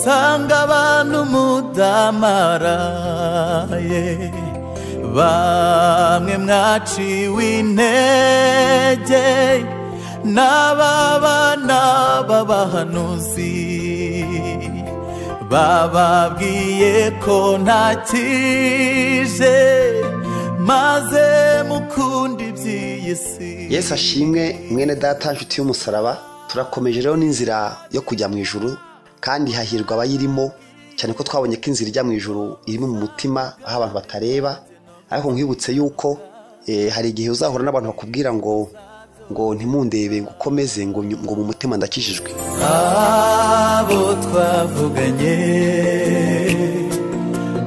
Nsanga abantu mudamaraye, bamwe mwaciwe intege n'ababana b'abahanuzi, bababwiye ko ntakije maze mukunda iby'iyi si. Yesu ashimwe mwene data nshuti y'umusaraba. Turakomeje rero n'inzira yo kujya mu ijuru, kandi hahirwa abayirimo, cyane ko twabonye ko inzira ijya mu ijuru irimo mu mutima aho abantu batareba. Ariko nkwibutse yuko hari igihe uzahura n'abantu bakubwira ngo ntimundebe, ngo ukomeze, ngo mu mutima ndakijijwe. Abo twavuganye,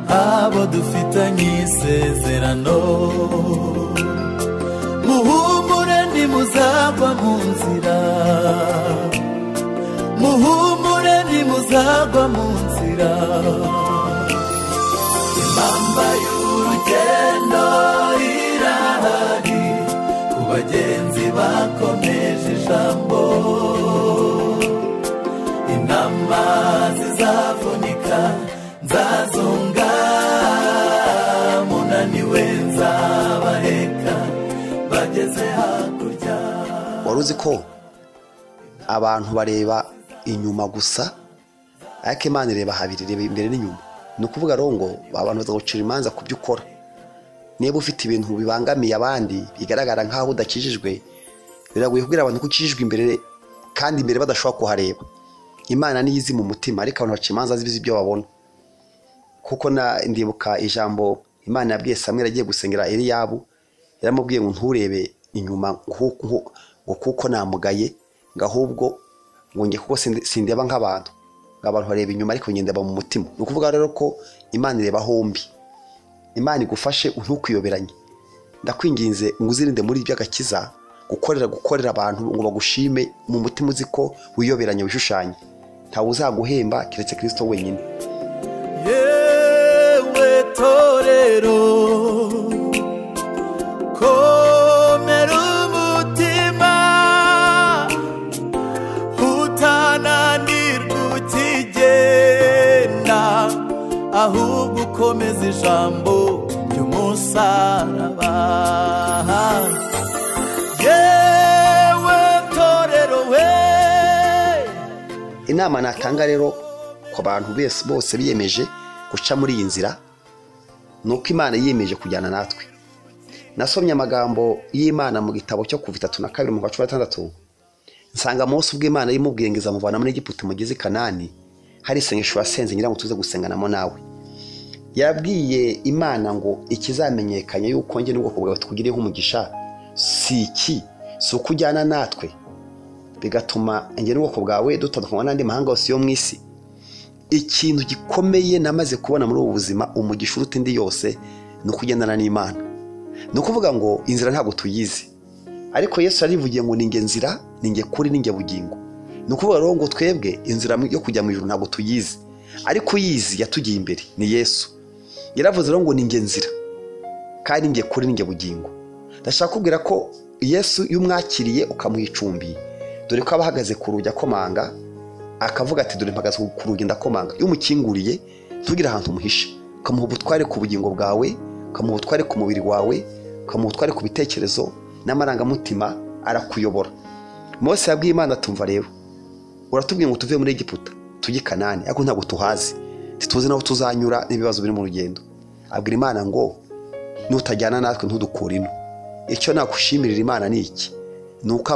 abo dufitanye isezerano, muhumure ntimuzagwa mu nzira, muhumure ntimuzagwa mu nzira. Impamba y'urugendo irahari ku bagenzi bakomeje ijambo, intama zizavunika nzazunga, munaniwe nzabaheka bageze hakurya. Wari uzi ko abantu bareba inyuma gusa, ariko Imana ireba habiri, ireba imbere n'inyuma. Ni ukuvuga rero ngo abantu bazagucira imanza ku byo ukora. Niba ufite ibintu bibangamiye abandi bigaragara nk'aho udakijijwe, biragoye kubwira abantu ko ukijijwe imbere, kandi imbere badashobora kuhareba. Imana niyo izi mu mutima, ariko abantu baca imanza zizi ibyo babona. Kuko ndibuka ijambo Imana yabwiye Samweli agiye gusengera Eliyabu, yaramubwiye ngo nturebe inyuma ngo kuko namugaye, ngo ahubwo ngo njye kuko sindeba nk'abantu, ngo abantu bareba inyuma ariko njye ndeba mu mutima. Ni ukuvuga rero ko Imana ireba hombi. Imana igufashe ntukuyoberanye. Ndakwinginze ngo uzirinde muri iby'agakiza gukorera abantu ngo bagushime mu mutima uzi ko wiyoberanye, wishushanye. Ntawe uzaguhemba keretse Kristo wenyine. Yewe torero, komera umutima, utananirwa ukigenda, ahubwo ukomeza ijambo ry'umusaraba. Yewe torero we. Inama natanga rero ku bantu bose biyemeje guca muri iyi nzira, ni uko Imana yiyemeje kujyana natwe. Nasomye amagambo y'Imana mu gitabo cyo Kuva 32:16, nsanga Mose ubwo Imana imubwiye ngo izamuvana muri Egiputa imugeze i Kanani, hari isengesho yasenze ngira ngo tuze gusenganamo nawe. Yabwiye Imana ngo ikizamenyekanye yuko njye n'ubwoko bwawe tukugiriyeho umugisha si iki, si uko ujyana natwe bigatuma njye n'ubwoko bwawe dutandukanywa n'andi mahanga yose yo mu isi. Ikintu gikomeye namaze kubona muri ubu buzima, umugisha uruta indi yose, ni ukugendana n'Imana. Ni ukuvuga ngo inzira ntabwo tuyizi, ariko Yesu yarivugiye ngo ninjye nzira, ninjye kuri, ninjye bugingo. Ni ukuvuga rero ngo twebwe inzira yo kujya mu ijuru ntabwo tuyizi, ariko uyizi yatugiye imbere ni Yesu. Yaravuze rero ngo ninjye nzira kandi ninjye kuri, ninjye bugingo. Ndashaka kubwira ko Yesu iyo umwakiriye ukamuha icumbi, dore ko aba ahagaze ku rugi akomanga, akavuga ati dore mpagaze ku rugi ndakomanga. Iyo umukinguriye ntugire ahantu umuhishe, ukamuha ubutware ku bugingo bwawe, ukamuha ubutware ku mubiri wawe, ukamuha ubutware ku bitekerezo n'amarangamutima, arakuyobora. Mose yabwiye Imana atumva rero, uratubwiye ngo tuve muri Egiputa tujye i Kanani, ariko ntabwo tuhazi, ntituzi n'aho tuzanyura n'ibibazo biri mu rugendo. Abwira Imana ngo nutajyana natwe ntudukure ino. Icyo nakushimirira Imana ni iki? Ni uko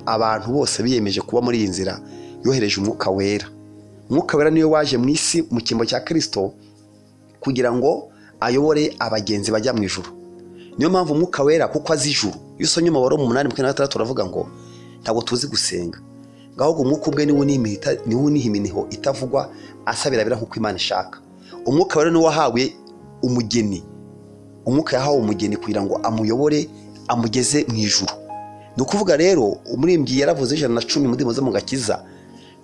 abantu bose biyemeje kuba muri iyi nzira yohereje Umwuka Wera. Umwuka Wera niwe waje mu isi mu cyimbo cya Kristo kugira ngo ayobore abagenzi bajya mu ijuru. Niyo mpamvu Umwuka Wera kuko azi ijuru. Iyo usomye Umubare 8:26 uravuga ngo ntabwo tuzi gusenga, ahubwo Umwuka ubwe niwe uniha iminiho itavugwa, asabira abera nk'uko Imana ishaka. Umwuka Wera niwe wahawe umugeni. Umwuka yahawe umugeni kugira ngo amuyobore amugeze mu ijuru. Ni ukuvuga rero umuririmbyi yaravuze 110 mu ndirimbo zo mu gakiza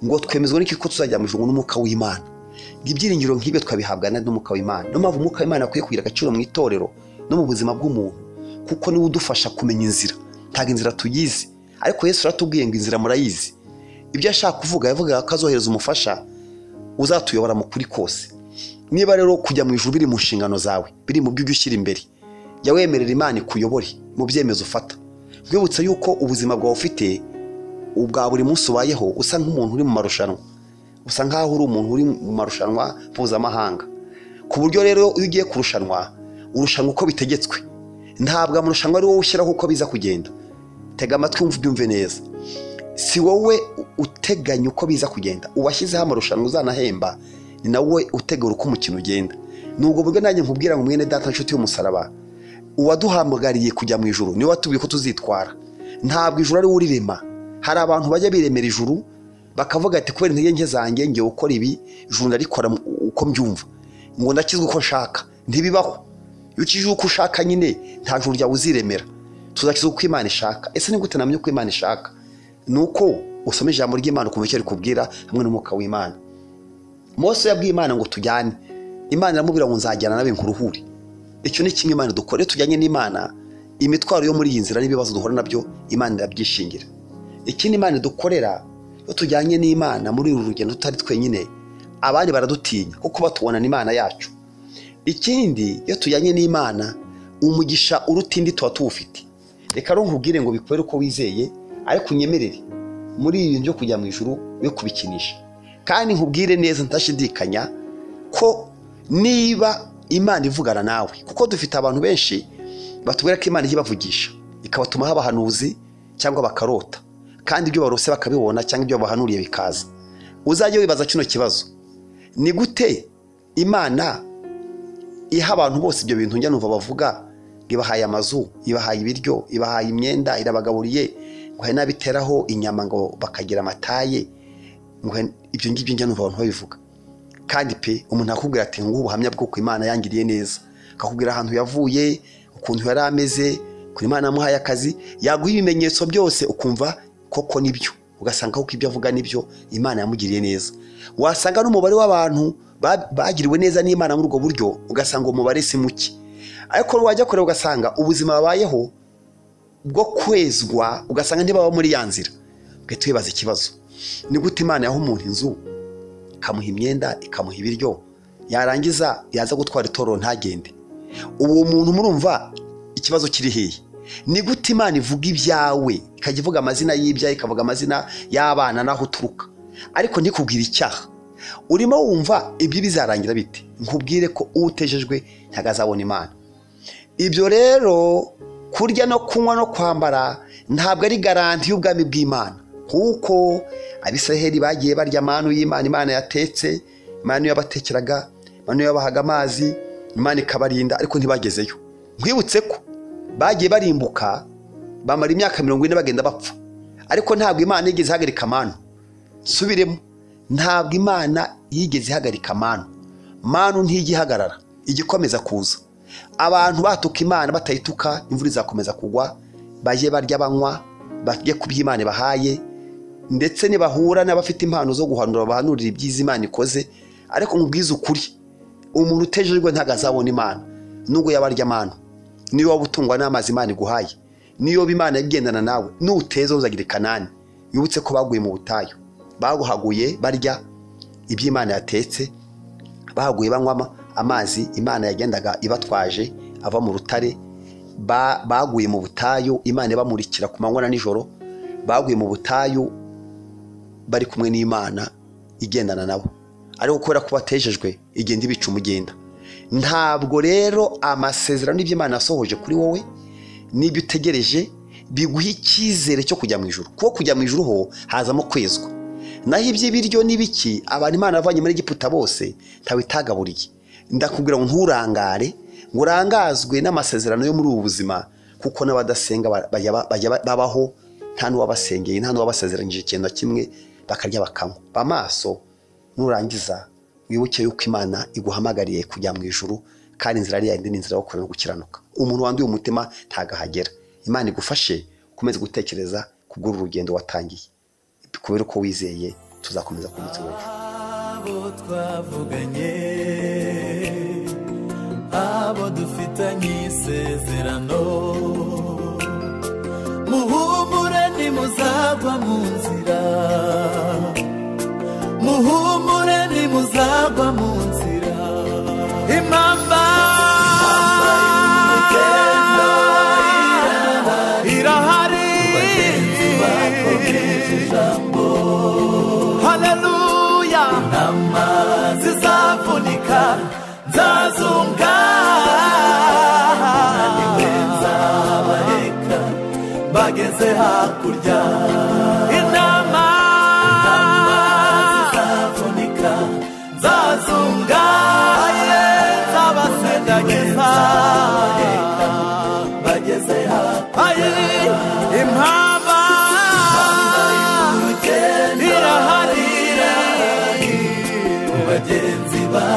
ngo twemezwa n'iki ko tuzajya mu ijuru n'Umwuka w'Imana. Ibyiringiro nk'ibyo twabihabwa n'Umwuka w'Imana. Niyo mpamvu Umwuka w'Imana akwiye kugira agaciro mu itorero no mu buzima bw'umuntu, kuko niwe udufasha kumenya inzira. Ntabwo inzira tuyizi, ariko Yesu aratubwiye ngo inzira murayizi. Ibyo ashaka kuvuga, yavugaga ko azohereza umufasha uzatuyobora mu kuri kose. Niba rero kujya mu ijuru biri mu nshingano zawe, biri mu byo ushyira imbere, jya wemerera Imana ikuyobore mu byemezo ufata. Nkwibutsa yuko ubuzima bwawe ufite ubwa buri munsi ubayeho usa nk'umuntu uri mu marushanwa, usa nk'aho uri umuntu uri mu marushanwa mpuzamahanga, ku buryo rero iyo ugiye kurushanwa urushanwa uko bitegetswe. Ntabwo amarushanwa ari wowe ushyiraho uko biza kugenda. Tega amatwi wumve ubyumve neza. Si wowe uteganya uko biza kugenda, uwashyizeho amarushanwa uzanahemba ni nawe utegura uko umukino ugenda. Ni ubwo buryo nanjye nkubwira ngo mwene data nshuti y'umusaraba, uwaduhamagariye kujya mu ijuru niwe watubwiye ko tuzitwara. Ntabwo ijuru ari we urirema. Hari abantu bajya biremera ijuru bakavuga ati kubera intege nke zanjye ngiye gukora ibi, ijuru ndarikora uko mbyumva, ngo ndakizwe uko nshaka. Ntibibaho. Iyo ukijije uko ushaka nyine nta juru ryawe uziremera. Tuzakizwa uko Imana ishaka. Ese ni gute namenya uko Imana ishaka? Ni uko usoma ijambo ry'Imana ukumva icyo rikubwira hamwe n'umwuka w'Imana. Mose yabwiye Imana ngo tujyane, Imana iramubwira ngo nzajyana nawe nkuruhure. Icyo ni kimwe Imana dukora. Iyo tujyanye n'Imana, imitwaro yo muri iyi nzira n'ibibazo duhura nabyo Imana irabyishingira. Ikindi Imana dukorera, iyo tujyanye n'Imana muri uru rugendo tutari twenyine, abandi baradutinya kuko batubona n'Imana yacu. Ikindi, iyo tujyanye n'Imana, umugisha uruta indi tuba tuwufite. Reka rero nkubwire ngo bikubere uko wizeye, ariko unyemerere muri ibi bintu byo kujya mu ijuru we kubikinisha. Kandi nkubwire neza ntashidikanya ko niba Imana ivugana nawe, kuko dufite abantu benshi batubwira ko Imana ijya ibavugisha ikabatumaho abahanuzi cyangwa bakarota, kandi ibyo barose bakabibona cyangwa ibyo bahanuriye bikaza. Uzajye wibaza kino kibazo: ni gute Imana iha abantu bose ibyo bintu njya numva bavuga ngo ibahaye amazu, ibahaye ibiryo, ibahaye imyenda, irabagaburiye, ngo hari n'abiteraho inyama ngo bakagira amataye, ngo ibyo ngibyo njya numva abantu babivuga. Kandi pe umuntu akubwira ati ngubu ubuhamya bw'uko Imana yangiriye neza, akakubwira ahantu yavuye, ukuntu yari ameze, ukuntu Imana yamuhaye akazi, yaguha ibimenyetso byose ukumva koko nibyo, ugasanga koko ibyo avuga nibyo, Imana yamugiriye neza. Wasanga n'umubare w'abantu bagiriwe neza n'Imana muri ubwo buryo, ugasanga umubare si muke. Ariko wajya kureba ugasanga ubuzima babayeho bwo kwezwa, ugasanga ntibaba muri ya nzira. Ugahita wibaza ikibazo: ni gute Imana yaha umuntu inzu, ikamuha imyenda, ikamuha ibiryo, yarangiza yaza gutwara itorero ntagende? Uwo muntu murumva ikibazo kiri hehe? Ni gute Imana ivuga ibyawe, ikajya ivuga amazina y'ibyawe, ikavuga amazina y'abana n'aho uturuka, ariko ntikubwire icyaha? Urimo wumva ibyo bizarangira bite? Nkubwire ko utejejwe ntabwo azabona Imana. Ibyo rero kurya no kunywa no kwambara ntabwo ari garanti y'ubwami bw'Imana, kuko Abisiraheli bagiye barya manu y'Imana, Imana yatetse, Imana yabatekeraga, Imana yabahaga amazi, Imana ikabarinda, ariko ntibagezeyo. Nkwibutse ko bagiye barimbuka bamara imyaka 40 bagenda bapfa, ariko ntabwo Imana yigeze ihagarika manu. Subiremo, ntabwo Imana yigeze ihagarika manu. Manu ntigihagarara, igikomeza kuza. Abantu batuka Imana batayituka, imvura izakomeza kugwa, baje barya banywa, bajye ku by'Imana bahaye, ndetse nibahura n'abafite impano zo guhanura bahanurira ibyiza Imana ikoze. Ariko nkubwize ukuri, umuntu utejejwe ntabwo azabona Imana, nubwo yabarya manu, niyo waba utungwa n'amazi Imana iguhaye, niyo Imana igendana nawe, nuteza uzagira Kanani. Yibutse ko baguye mu butayu, baguhaguye barya ibyo Imana yatetse, bahaguye banywa amazi Imana yagendaga ibatwaje ava mu rutare, baguye mu butayu Imana ibamurikira ku manywa na nijoro, baguye mu butayu bari kumwe n'Imana igendana nabo, ariko kubera ko batejejwe igenda ibica umugenda. Ntabwo rero amasezerano n'ibyo Imana yasohoje kuri wowe n'ibyo utegereje biguha icyizere cyo kujya mu ijuru, kuko kujya mu ijuru ho hazamo kwezwa. Naho iby'ibiryo n'ibiki abantu Imana yavanye muri Egiputa bose ntawe itagaburiye. Ndakubwira ngo nturangare, ngo urangazwe n'amasezerano yo muri ubu buzima, kuko n'abadasenga bajya babaho nta n'uwabasengeye, nta n'uwabasezeranyije ikintu na kimwe, bakarya bakanywa. Ba maso, nurangiza wibuke yuko Imana iguhamagariye kujya mu ijuru, kandi inzira ari yindi, ni inzira yo kurera gukiranuka. Umuntu wanduye umutima ntagahagera. Imana igufashe ukomeze gutekereza kubw'uru rugendo watangiye, kubera ko wizeye. Tuzakomeza ku munsi w'ejo. Abo twavuganye, abo dufitanye isezerano, muhumure ntimuzagwa mu nzira, muhumure ntimuzagwa.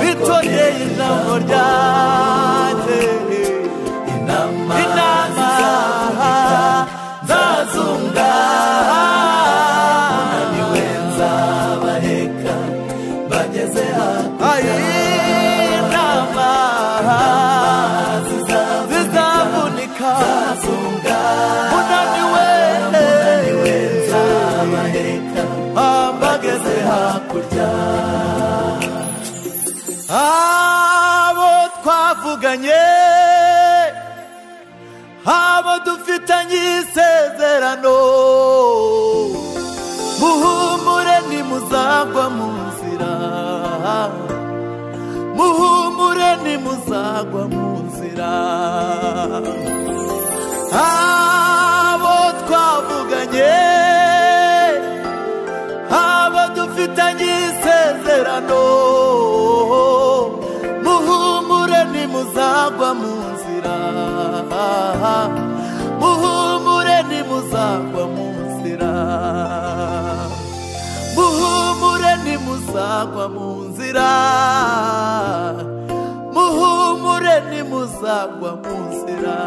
Bitondeye ijambo ryanjye. Inama nzazunga, munaniwe nzabaheka bageze hakurya. Inama zizavunika nzazunga, munaniwe nzabaheka bageze hakurya. Abo twavuganye, abo dufitanye isezerano, muhumure ntimuzagwa mu nzira, muhumure ntimuzagwa mu nzira. Abo twavuganye, abo dufitanye isezerano, muhumure ntimuzagwa mu nzira, muhumure ntimuzagwa mu nzira, muhumure ntimuzagwa mu nzira, muhumure ntimuzagwa mu nzira.